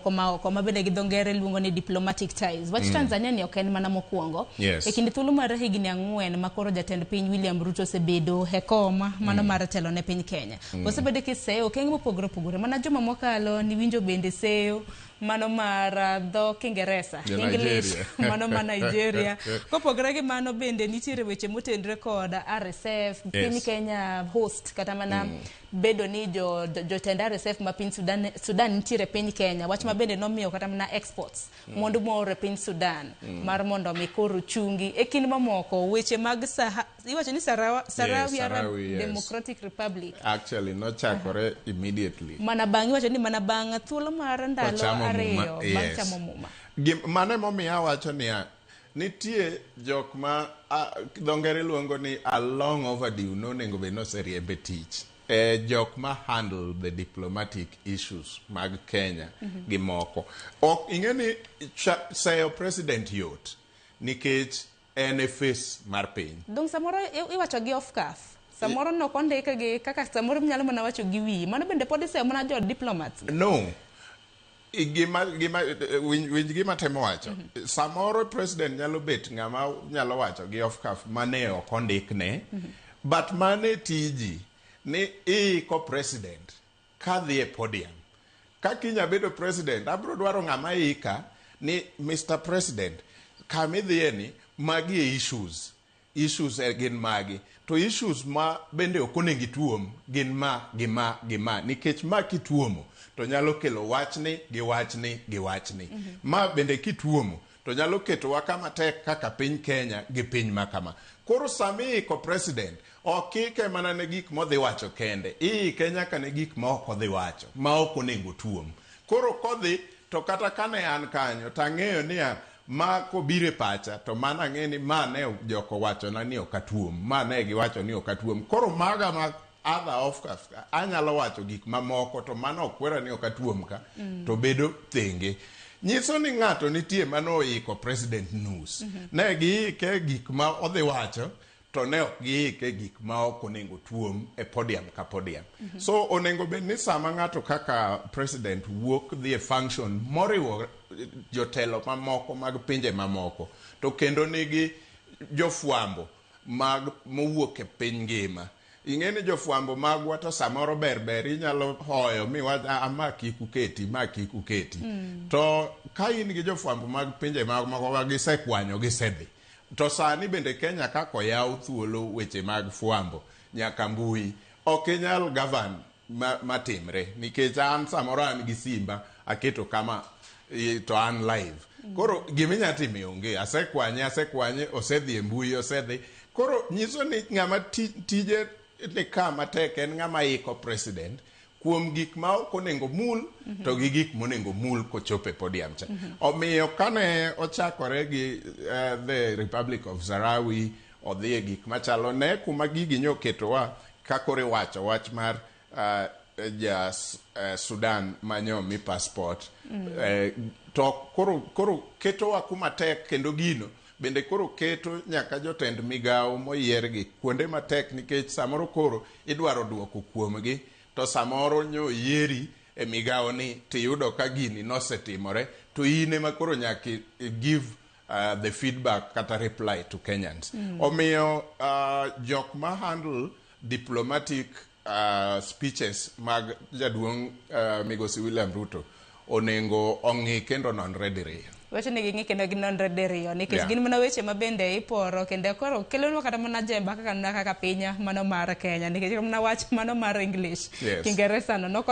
moko ma oko ma bende gi dho ngere luongo ni diplomatic ties. Wach Tanzania ni ok en mana mokwongo. E kinde thuolo mar higni 4 ma koro jatend piny William Ruto osebedo e kom mano mar telo ne piny Kenya. Osebedo kiseyo okenge mopogore opogore. Mana juma mokalo niwinjo bende seyo mano mar dho Kingeresa, Jo English, Nigeria. mano ma Nigeria. Kopogore gi mano bende nitiere weche motenre kod RSF, piny Kenya host kata mana bedo ni jotend RSF ma piny Sudan nitiere piny Kenya. Wach ma bende nomiyo kata mana exports mwandu moor e piny Sudan mar mondo mi koro chungi. E kind mamoko weche mag Saha, iwacho ni Sahrawi Arab Sahrawi, yes. Democratic Republic. Actually nochakore immediately. Mana bang' iwacho ni mana bang' thuolo mar ndalo Kochamo muma, 2 bang' chamo muma. Mano emomiyo awacho niya, nitie jok ma dho ngere luongo ni a long overdue nonego bed ni oseriemb e tich. Jok ma handle the diplomatic issues mag Kenya gi moko. Ok ing'e ni seyo president yot nikech en e face mar piny. Dong samoro iwacho gi off cuff. Samoro nok ondik gi kaka samoro inyalo mana wacho gi wiyi. Mano bende pod iseyo mana jo diplomats. No. Winj gima temo wacho. Samoro president nyalo bet ng'ama nyalo wacho gi off cuff mane ok ondikne. But mane tiji ni iiko president kadhi e podium. Ka kiny abedo president, abro dwaro ng'ama ika ni Mr. President, kama idhiye ni magi e issues. Issues gin magi. To issues ma bende ok onego ituom gin ma, gi ma, gi ma. Nikech ma kituomo to nyalo kelo wachni, gi wachni, gi wachni. Ma bende kituomo to nyalo ketowa kama tek kaka piny Kenya gi piny ma kama. Koro sama iiko president, ok ike mana ne gik modhi wacho kende. Iike nyaka ne gik ma ok odhi wacho, ma ok onego tuom. Koro kodhi, to kata kane an kanyo, to ang'eyo niya, ma kobiro e pacha, to mano ang'e ni ma ne jok owachona ni ok atuom, ma ne giwacho ni ok atuom. Koro maga ma other off cuff, anyalo wacho gik mamoko, to mano ok kwera ni ok atuom ka, to bedo thenge. Nyiso ni ng'ato nitie mane oiko president nus. Ne giike gik ma odhi wacho, to ne ok giike gik ma ok onego tuom e podium ka podium. So onego bed ni sama ng'ato kaka president wuok dhi e function moriwo jotelo mamoko mag pinje mamoko, to kendo nigi jofwambo mag mowuok e piny ngima. Ing'e ni jofwambo magwa to samoro ber ber inyalo hoyo miwach ma kik uketi, ma kik uketi. To ka in gi jofwambo mag pinje mamoko ma gisekwanyo gisedhi. To sani bende Kenya kaka oyaw thuolo weche mag fwambo nyaka mbui, ok inyal govern matimre nikech an samoro an gi simba aketo kama to an live. Koro giminya timo onge, asekwanye, osedhi e mbui, osedhi. Koro nyiso ni ng'ama tije ni ka matek en ng'ama iko president kuom gik ma ok onego mul to gi gik monego mul kochopo e podium cha. Omiyo kane ochakore gi the Republic of Sahrawi, odhi e gik machalo ne kuma gigi nyoketowa ka koro iwacho wach mar ja Sudan manyo mi passport. To koro ketowa kuma tek kendo gino bende koro keto nyaka jotend migawo moyiergi kuonde matek nikech samoro koro idwaro duoko kuomgi to samoro nyo yieri e migawo ni tiyudo ka gini nosetimore to in ema koro nyaka give the feedback kata reply to Kenyans. Omiyo jok ma handle diplomatic speeches mag jaduong' Migosi William Ruto onego ong'i kendo nonre diriyo. Wacho ni ging'i kendo ginonre diriyo nikech gin mana weche ma bende iporo kendo koro kelonwa kata mana jemba kaka piny mano mar Kenya nikech mana wach mano mar English. Kiingereza no noko